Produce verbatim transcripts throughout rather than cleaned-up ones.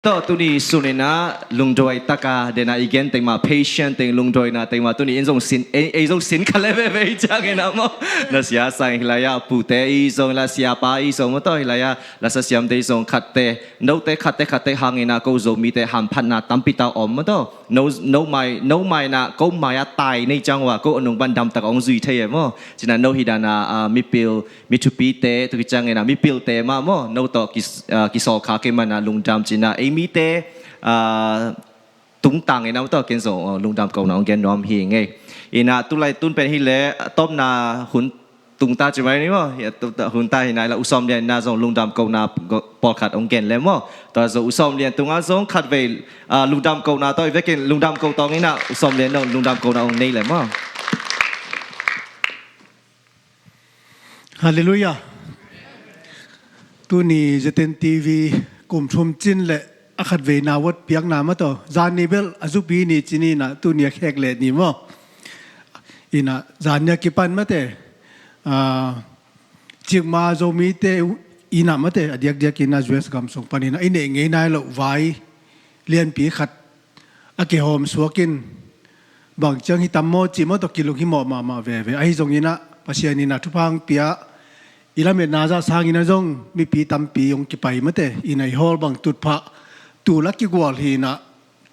Tawh tuni sun in ah lungduai taka dena i gen teng mah, patient teng, lungduaina teng mah tuni in zong sin, ei, ei zong sin kha le veve hi ciangin ah maw. Na sia sang hi lai ah, pute i zong la, siapa i zong maw tawh hi lai ah, la sa siamte i zong khatte, note khatte khatte hangin ah ko Zomite hamphatna tampi tak om maw tawh. No, no mai, no mai na ko mai a tai nei ciang ua ko a nung ban dam tak ong zui thei e maw. Cina no hi dana, ah, mipil, mi thupite, tu ki ciangin ah mipilte mah maw, no tawh kis-, ah, kisawlkha kei mana lungdam cina ei mite, ah, tungtang in ah maw tawh ken zong, ah, lungdam kohna ong gen nuam hi ngei. Ina tulai tun pen hi le, tawpna hun tungta ci mai ni maw. Hi a tungta hunta hi nai la U Sawm Lian ina zong lungdam kohna go-, pawlkhat ong gen le maw. Tua zong U Sawm Lian tunga zong khatvei, ah, lungdam kohna tawh i vekin lungdam koh tawng ina U Sawm Lian zong lungdam kohna ong nei le maw. Halleluiah. Tuni Z N T V kum thum cin le a khatveina wat piakna maw tawh. Zan ni bel a zupi ni cini na tuni a khek le ni maw. Ina zan ni a kipan mate. Ah, cikma Zomite ina mate a diakdiak ina U S gam sung pan ina i neih ngei nai loh vai lianpi khat a kihawm suakin bang ciang hi tam maw cih maw tawh kilung hi mawh mahmah veve. Ahi zongin ah Pasian in ah thupha hong pia i lametna zah sangin ah zong mipi tampi hong kipai mate, ina i hawl bang tutphah tul a kigual hi in ah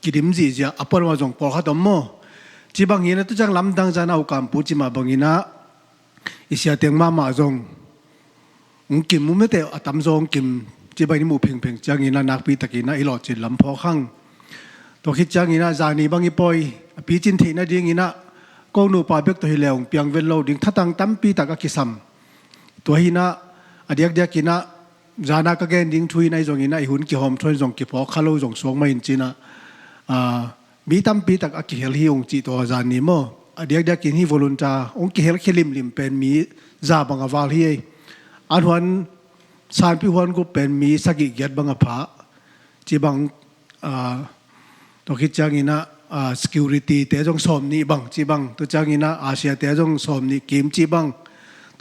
kidim zihziah a puan mah zong pawlkhat om maw. Ci bang hi in ah tu ciang lamdang zan a ukampu ci mah bangin ah i siateng mahmah zong hong kim mu mete a tamzaw hong kim ci bang i muh phengpheng ciangin ah nakpi takin ah i lawhcin lam phawk hang. Tua khit ciangin ah zani bang i pawi a picin theih nadingin ah ko nupa bek tawh hi le hong piang ven lo ding thatang tampi tak a kisam. Tua hi in ah a diakdiakin ah zana ka gen ding thu in ah i zongin ah i hun kihawm thuan zong kiphawk kha lo zong suak mah in cin ah, ah, mi tampi tak a kihel hi ung cih tua zan ni maw. A diakdiakin hi volunteer hong kihel khia limlim pen mi za bang a val hi ei. An huan sanpi huan gup pen mi sagih giat bang a pha. Ci bang, ah, tua khit ciangin ah, ah, security te zong sawm nih bang ci bang. Tua ciangin ah Asia te zong sawm nih kim ci bang.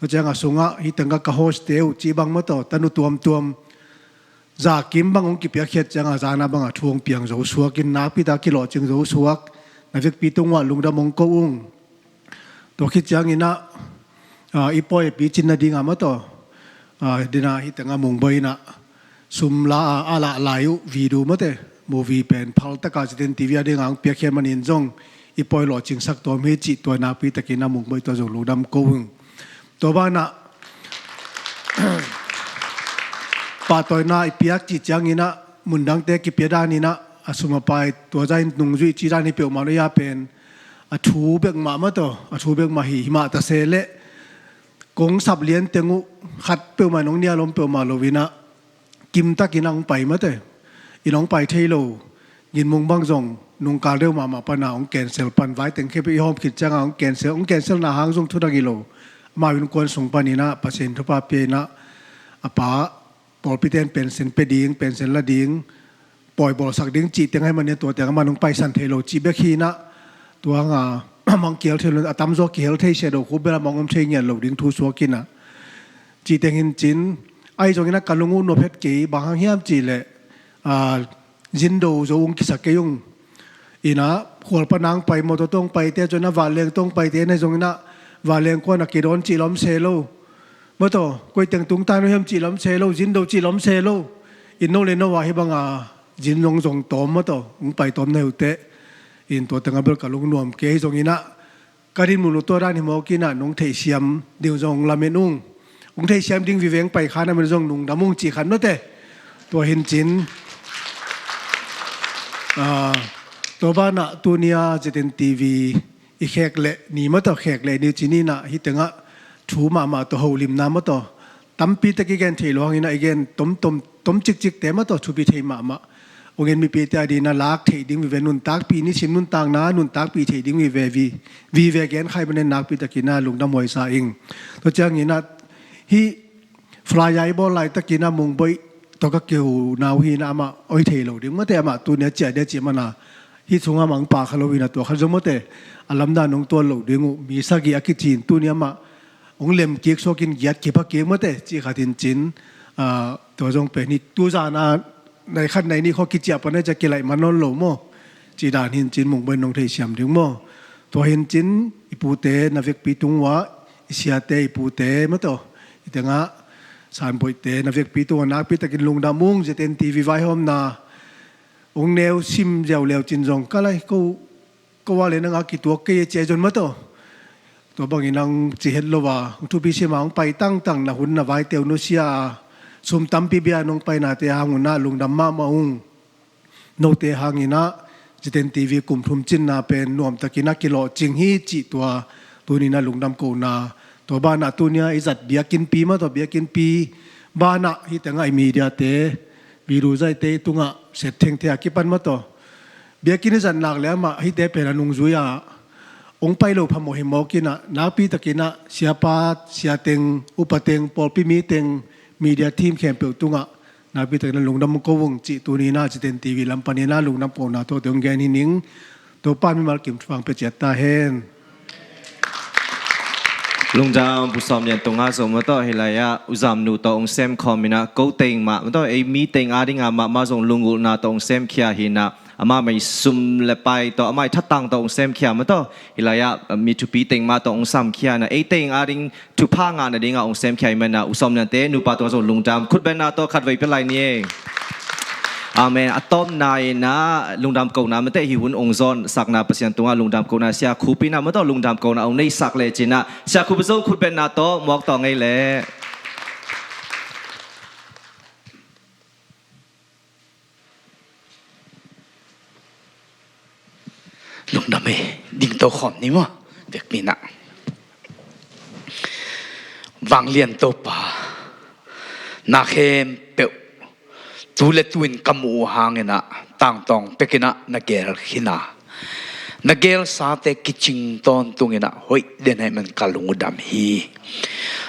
Tua ciang a sungah hi tengah ka host te uh ci bang maw tawh tanu tuamtuam za kim bang hong kipiakkhiat ciangah zana bangah thu hong piang zo suak in nakpi tak kilawhcing zo suak. Na vekpi tungah lungdam hong ko ung. Tua khit ciangin ah, ah, i pawi a picin nadingah maw tawh, ah, dina hi tengah Mungbawi in ah sum la a, a lah lai uh video mate movie pen phal takah Z N T V a dingah hong piakkhiat manin zong i pawi lawhcingsak tawm hi cih tua nakpi takin ah Mungbawi tua zong lungdam ko ung. Tua banah pahtawina i piak cih ciangin ah mundangte kipia danin ah a sum a pai tua zahin nungzuih ci dan hi peuhmah lo ia pen a thu bek mah maw tawh a thu bek mah hi, hi mah ta se leh kong sap lian teng uh khat peuhmah in hong nial om peuhmah lo in ah kimtakin ah hong pai mate. In hong pai thei lo. Ginmung bang zong nungkal deuh mahmah pana hong cancel pan vai teng khep i hawm khit ciangah hong cancel, hong cancel na hang zong thudang hi lo. Amau innkuan sung panin ah Pasian thupha pia in ah a pa pawlpite in pension pia ding, pension la ding, pawi bawlsak ding cih teng ahih manin tua teng amah hong paisan thei lo cih bek hi in ah tua hang a mang kial thei lo a tamzaw kihel thei sia do khu bel amah hong om thei ngiat lo ding thu suak in ah cih teng hin cin ahi zongin ah ka lung uh nuam het kei bang hang hiam cih leh, ah, zindo zo ung kisa kei ung. Ina khual panang pai mawtaw tawng paite cun a vanleng tawng paite na zongin ah vanleng kuan a kidawn cih lawm se lo. Mawtaw koi teng tungta no hiam cih lawm se lo, zindo cih lawm se lo. In no le no ah hi banga zin zong zong tawm mawtaw hong pai tawm na hi uh teh. In tua tengah bel ka lungnuam kei zongin ah ka dinmun uh tua dan hi mawk in ah nong theihsiam ding zong lamen ung. Hong theihsiam ding vive hong pai khan a min zong nungdam ung cih khan mate. Tua hin cin, ah, tua banah tunia Z N T V i khek leh ni mawtaw khek leh ni cin in ah hi tengah thu mahmah tawh holimna mawtaw tampi tak i gen thei lo hangin ah i gen tomtom tom cikcikte mawtaw thupi thei mahmah. Ong en mipite a dina lak theih ding vive nuntakpih nisim nuntakna nuntakpih theih ding vive vi vive gen khai manin nakpi takin ah lungdam huaisa ing. Tua ciangin ah hih flyer i bawl laitakin ah Mungbawi tawh ka keu nau hi in ah amah oi thei lo ding mate amah tunia ciah dia cih mana hih sungah amah hong pah kha lo in ah tua khat zong mate a lamdan hong tuan lo ding uh mi sagih a kicin tunia amah hong lem kik suakin giat kipha kik mate cih khat in cin, ah, tua zong pen hi tuzan ah nai khat nai nih khua kiciah pan a ciah kilaih man nawn lo maw? Cih dan hi in cin mungbain nong theihsiam ding maw? Tua hi in cin i pute na vekpi tung uah i siate i pute maw tawh i tengah sanboihte na vekpi tung uah nakpi takin lungdam ung. ZNTV vaihawmna ong neu sim ziau leu cin zong ka lai ko ko a le nang a kituak kei a ciai zon maw tawh. Tua bangin ang ci het lo a, ang thupi sim a ang pai tangtang na hun na vaite uh nusia a, sum tampi bia nong painate hang un ah lungdam mahmah ung. Note hangin ah ZNTV kum thum cinna pen nuamtakin ah kilawhcing hi cih tua tuni in ah lungdam kohna. Tua banah tuni a i zat biakinnpi maw tawh, biakinnpi banah hih tengah i mediate, video zaite i tungah set thengtheng a kipan maw tawh. Biakinn i zat nak le amah hihte pen a nungzui a ong pai lo phamawh hi mawk in ah, nakpi takin ah siapa, siateng, upateng, pawlpi miteng, media team khempeuh tungah nakpi takin ah lungdam ko ung cih tuni in ah ZNTV lam panin ah lungdam kohna tuate ong gen hi ning. Topa in mimal kim thupha ong pia ciat ta hen. Lungdam Pu Sawm Lian Tung a zong maw tawh, hih lai ah U Zam Nu tawh ong sem khawm in ah, ko teng mah maw tawh, ei mi teng a ding a mahmah zong lungulhna tawh ong sem khia hi in ah, amah mai sum le pai tawh, amah i thatang tawh ong sem khia maw tawh, hih lai ah mi thupi teng mah tawh ong sam khia in ah, ei teng a ding thupha ngah nading a ong sem khia ahih man ah, U Sawm Liante nupa tungah zong lungdam khutbetna tawh khatvei pia lai ni. Amen. A tawpna in ah lungdam kohna, mate hih hun ong zawnsakna Pasian tungah lungdam kohna, Sia Khup in ah maw tawh lungdam kohna ong neisak lecin ah, Sia Khup zong khutbetna tawh muak tawh ngei leh. Lungdam ei, dingto khawm ni maw? Vekpi in ah. Vanglian Topa, na khempeuh tu le tu in ka muh uh hangin ah tangtawng pekin ah na gel khin a, na gelsate kicing tawntung in ah hoih den ahih man ka lungdam hi.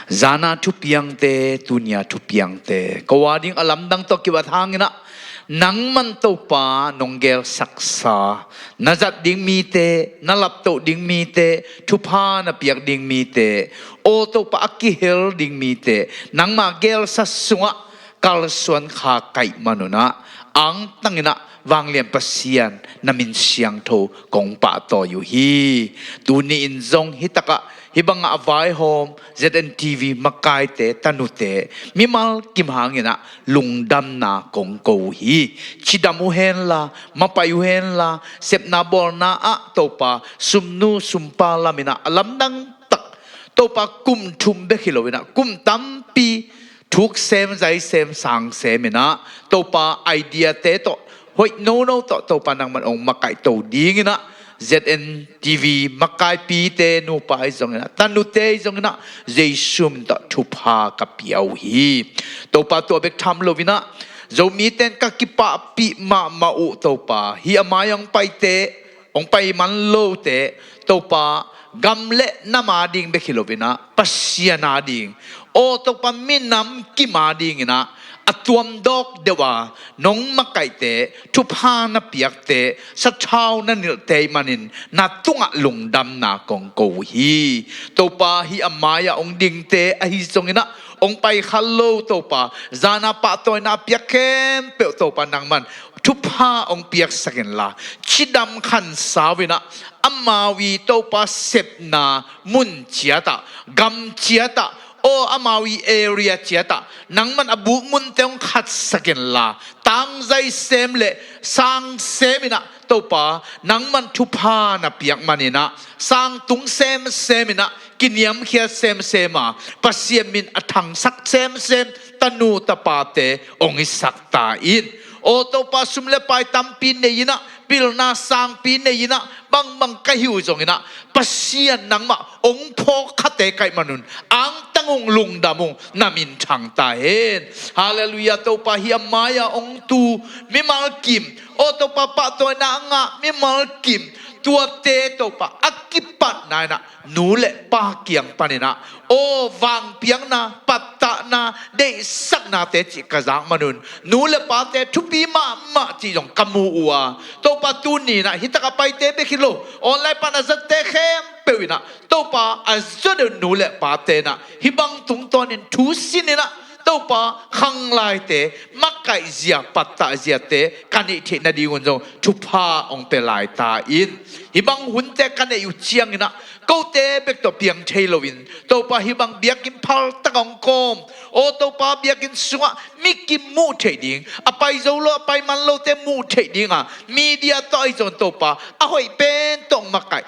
Zana thupiangte, tunia thupiangte, ko a ding a lamdang tawh kibat hangin ah nangman Topa nong gelsaksa, na zat ding mite, na laptoh ding mite, thupha na piak ding mite, aw Topa a kihel ding mite, nangma gelsa sungah kalsuan kha ka hih man un ah, angtang in ah Vanglian Pasian na min siangtho kong pahtawi uh hi. Tuni in zong hih takah hih bangah a vaihawm ZNTV makaite, tanute, mimal kim hangin ah lungdamna kong ko uh hi. Cidam uh henla, mapai uh henla, sepna bawlna ah Topa sumnu sumpa lam in ah a lamdang tak, Topa kum thum bek hi lo in ah kum tampi thuk sem, zai sem, sang sem in ah Topa ideate tawh, hoih nono tawh Topa nangman ong makaihto ding in ah ZNTV makaipite nupa hi zong in ah, tanute hi zong in ah, Jesu min tawh thupha ka pia uh hi. Topa tua bek tham lo in ah, Zomite in ka kipahpih mahmah uh Topa, hih a mai-ah ong paite, ong pai man lote, Topa, gam le nam a ding bek hi lo in ah, Pasian a ding, aw Topa, minam kim a ding in ah a tuamdawk deuh a nong makaihte, thupha na piakte, sathau na nilhte ahih manin na tungah lungdamna kong ko uh hi. Topa, hih a mai-ah ong dingte ahi zong in ah, ong pai kha lo Topa, zana pahtawina a piak khempeuh Topa nangman thupha ong piaksak inla, cidam khansa uh in ah, amau i Topa sepna mun ciat ah, gam ciat ah, aw amau i area ciat ah nangman a buk munte ong khatsak inla, tangzai sem le sang sem in ah Topa nangman thupha na piak man in ah, sang tung semsem in ah, kiniamkhiat semsem a, Pasian min a thangsak semsem tanu tapate ong hisak ta in. Aw Topa, sum le pai tampi nei in ah, pilna sangpi nei in ah, bangbang ka hi uh zong in ah, Pasian nangmah ong phawk khate ka hih man un, angtang ung, lungdam ung, na min thang ta hen. Halleluiah. Topa, hih a mai-ah ong tu mimal kim, aw Topa, pahtawina a ngah mimal kim, tuate Topa a kipatna in ah nu le pa kiang pan in ah, aw vangpiakna, pattahna, deihsaknate cih ka zak man un, nu le pate thupi mahmah cih zong ka mu uh a, Topa, tuni in ah hih takah paite bek hi lo, online pan a zatte khempeuh in ah, Topa, a zaw deuh nu le pate in ah hih bang tungtawnin thu sin in ah, Topa khanglaite, makaihzia, pattahziate ka neih theih nadingun zong thupha hong pia lai ta in. Hih bang hunte ka neih uh ciangin ah kote bek tawh piang thei loin, Topa hih bang biakinn phaltak hong kawm, aw Topa biakinn sungah mi kimuh theih ding, a pai zo lo, a pai man lote muh theih dinga media tawh ahi zong Topa a hoih pen tawh hong makaih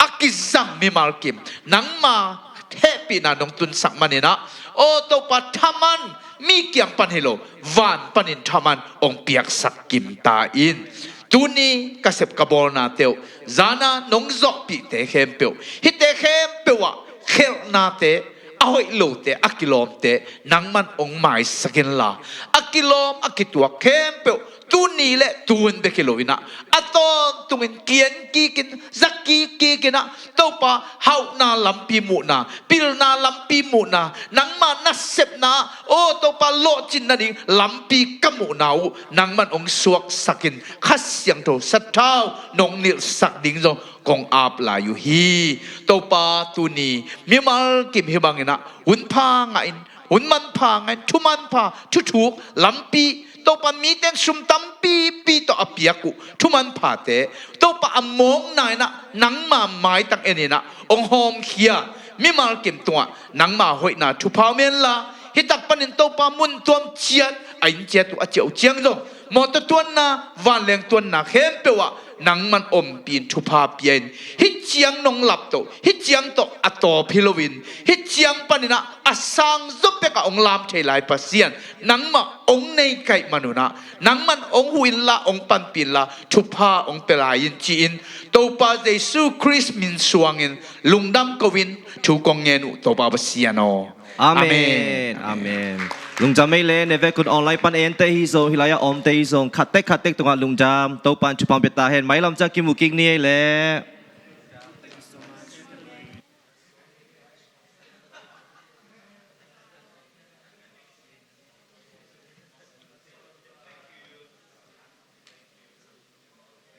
a kizang mimal kim nangma hehpihna nong tunsak manin ah, aw Topa thaman mi kiang pan hi lo, van panin thaman hong piaksak kim ta in. Tuni ka sep ka bawlnate uh, zana nong zawhpihte khempeuh, hihte khempeuh ah khelhnate, a hoih lote, a kilawmte nangman hong maisak inla, a kilawm a kituak khempeuh tuni le tuhun bek hi loin ah, a tawntungin kian kikin, za kikkikin ah, Topa hauhna lampi muhna, pilna lampi muhna, nangma nasepna, aw Topa lawhcin nading lampi ka muhna uh nangman hong suaksakin, Kha Siangtho sathau nong nilhsak ding zong kong ap lai uh hi. Topa tuni mimal kim hih bangin ah hun pha ngahin, hun manpha ngahin, thu manpha, thuthuk lampi, Topa mite in sum tampipi tawh a piak uh thu manphate, Topa a mawkna in ah nangma maitang en in ah hong hawmkhia mimal kim tungah nangma hoihna thupha om henla, hih tak panin Topa mun tuam ciat a inn ciat uh a ciah uh ciang zong, mawtaw tuanna, vanleng tuanna khempeuh ah nangman ompih in thupha pia in, hih ciang nong laptoh, hih ciang tawh a tawp hi loin, hih ciang panin ah a sang zaw bek ah hong lam thei lai Pasian nangmah hong nei kaih man un ah, nangman hong huh inla, hong panpih inla, thupha hong pia lai in ci-in, Topa Jesu Khrist min suangin lungdam ko-in thu kong ngen uh, Topa Pasian aw. Amen. Amen. Amen. Lungdam ei le, na vekun online pan ente hi zong, hih lai-ah omte hi zong, khattek khattek tungah lungdam, Topa in thupha hong pia ta hen, mailam ciang kimu kik ni ei le.